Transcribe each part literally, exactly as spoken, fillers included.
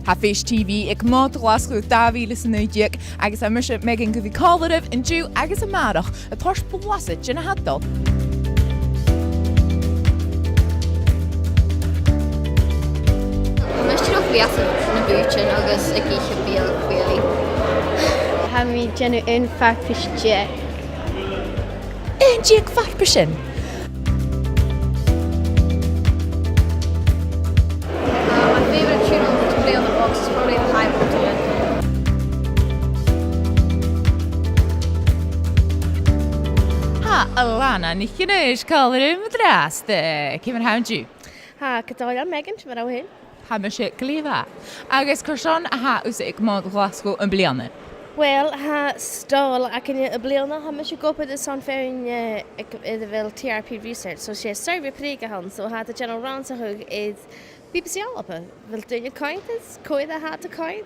Tha Fèis T V aig Mòd Ghlaschu dà mhìle 's a naoi deug, agus tha mise, Megan, gu bhith còmhla ribh an-diugh agus a-màireach a' toirt blasad de na tha dol. Tha mise dìreach a' feuchainn ri na bùithtean agus ag ithe biadh, really. Tha mi a' dèanamh aon farpais deug. Aon deug farpaisean. Uh, my favourite tune of the play on the box is probably the High Voltage anthem. Tha Alana NicAonghais còmhla rium an-dràsta. Ciamar a tha thu an-diugh? Tha gu dòigheil, Megan, ciamar a tha thu fhèin? Tha mise glè mhath. Agus carson a tha thusa aig Mòd Ghlaschu am-bliadhna? Well, tha stòl againne am-bliadhna, tha mise ag obair airson feadhainn, eh, aig, air a bheil T R P Research, so 's e suirbhidh prìobhaideach a th' ann, so tha iad a' dèanamh rannsachadh air B B C Alba. A bheil daoine a' coimhead, cò air a tha iad a' coimhead?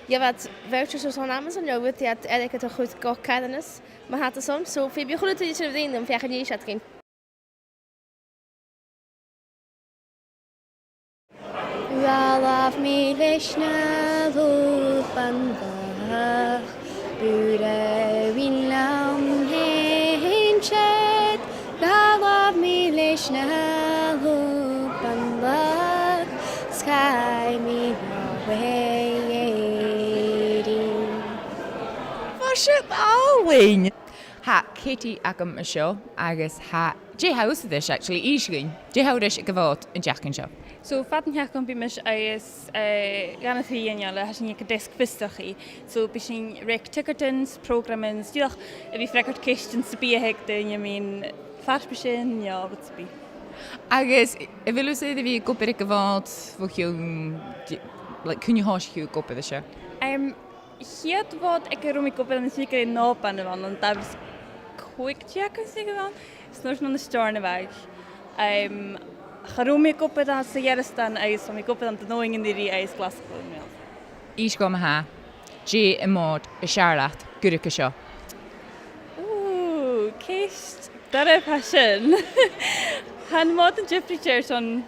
Gheibh iad vouchers airson Amazon, no rudeigin eile a chur gu carthannas, ma tha iad airson, so feumaidh a h-uile duine sin a dhèanamh, feuch an innis iad dhuinn. Dh'fhalbh mi leis na h-Albanach, buaidh leam fhèin 's iad. Dh'fhalbh mi leis na h-Albanach, 's chaidh mi dha Èirinn. Bha siud àlainn! Tha Katie agam an seo, agus tha, dè tha thusa ris, actually, innis dhuinn. Dè tha thu ris aig a' Mhòd an t-seachdain seo? So, fad an t-seachdain bidh mise agus, eh, dhà no trì dhaoine eile, tha sinn aig an deasg fiosrachaidh. So, bidh sinn a' reic ticeadairean, prògraman, dìreach a bhith a' freagairt cheistean sam bith a th' aig daoine mun farpaisean, no rud sam bith. Agus a bheil thusa air a bhith ag obair aig a' Mhòd bho chionn, d-, like, cuine a thòisich thu ag obair an seo? Em, A' chiad Mhòd aig an robh mi ag obair ann, is mi gur e an Òban a bh' ann, ann an dà mhìle 's a còig deug, is mi gur ann. Is an uair sin ann an Steòrnabhagh. Em, cha robh mi ag obair ann sa Ghearasdan agus bha mi ag obair ann Dùn Omhain an-uiridh agus Glaschu an-uiridh. Innis dhomh ma-thà, dè am Mòd as fheàrr leat gu ruige seo? Ù, ceist doirbh tha sin. Tha am Mòd an-diugh dìreach airson,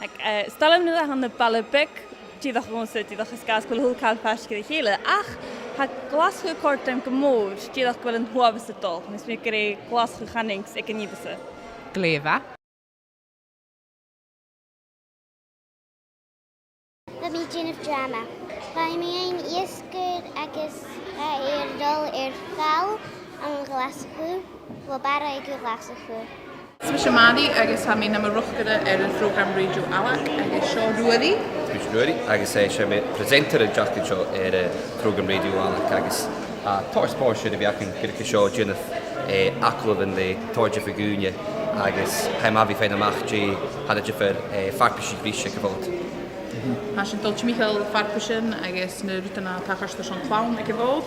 like, eh, 's toil leam nuair a tha na bailtean beaga dìreach dhòmhsa, dìreach is gu bheil a h-uile càil faisg air a chèile, ach tha Glaschu a' còrdadh rium gu mòr, dìreach gu bheil an t-uabhas a' dol, tha mi a' smaoineachadh gur e Glaschu a chanainn-sa aig an ìre mhiosa. Glè mhath. Bha mi a' dèanamh dràma. Bha mi fhìn iasgair agus, eh, air a dhol air chall ann an Glaschu, bho Bharraigh gu Glaschu. Is mise Maddie agus tha mi nam riochdaire air a' phrògram rèidio Aileag agus seo Ruairidh. Is mise Ruairidh agus, eh, 's e mi presenter an t-seachdain seo air, eh, phrògram rèidio Aileag agus, eh, tha e spòrsail a bhith againn gu ruige seo a' dèanamh, eh, agallamhan le tòrr diofar dhaoine agus tha e math a bhith a' faighinn a-mach dè tha na diofar, eh, farpaisich ris aig a' Mhòd. Tha sinn a' dol timcheall farpaisean agus na rudan a tha a' tachairt airson clann aig a' Mhòd.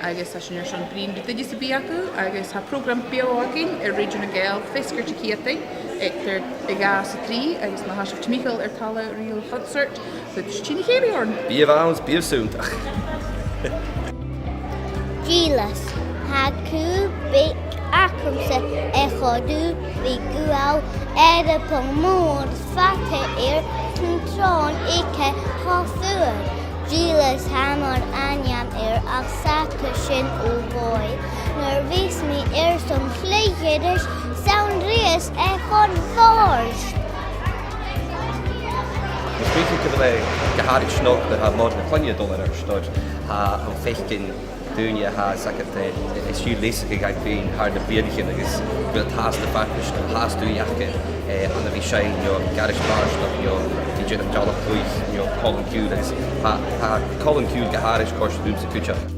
Agus tha sinn airson bruidhinn ri daoine sam bith aca, agus tha prògram beò againn air Rèidio nan Gàidheal feasgar Diciadain eadar a dhà 's a trì, agus ma tha sibh timcheall air talla Real Concert, faodaidh sibh tighinn a chèilidh oirnn. Bithibh ann, bithibh sunndach. Dìleas, tha cù beag agamsa a' còrdadh ri gual air a' bhonn mòr fada air san tròn aige cho fuar. Dìleas, tha m' ainm air ach 's aca sin uabhasach. Nuair a bhios mi airson cluich air ais, 's ann riamh a bhon bhòrd. Is mi a' smaoineachadh gu bheil e gu h-àraid snog nuair a tha Mòd na Cloinne a' dol air adhart, oir tha thu a' faicinn daoine a tha, 's aca, eh, a' siubhal leasachadh dhaibh fhèin thar nam bliadhnaichean agus gu bheil tòrr de na farpaisean, tòrr de dh'fhaicinn, eh, ann a bhith a' seinn, no gàireas bàrdachd, no a bhith a' dèanamh dealbh-chluich, no còmhlan-ciùil, agus tha, tha còmhlan-ciùil gu h-àraid a' còrdadh riumsa cuideachd.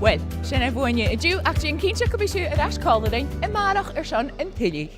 Uill, sin e bhuainne an-diugh, ach dèan cinnteach gum bi sibh air ais còmhla rinn a-màireach airson an tuilleadh.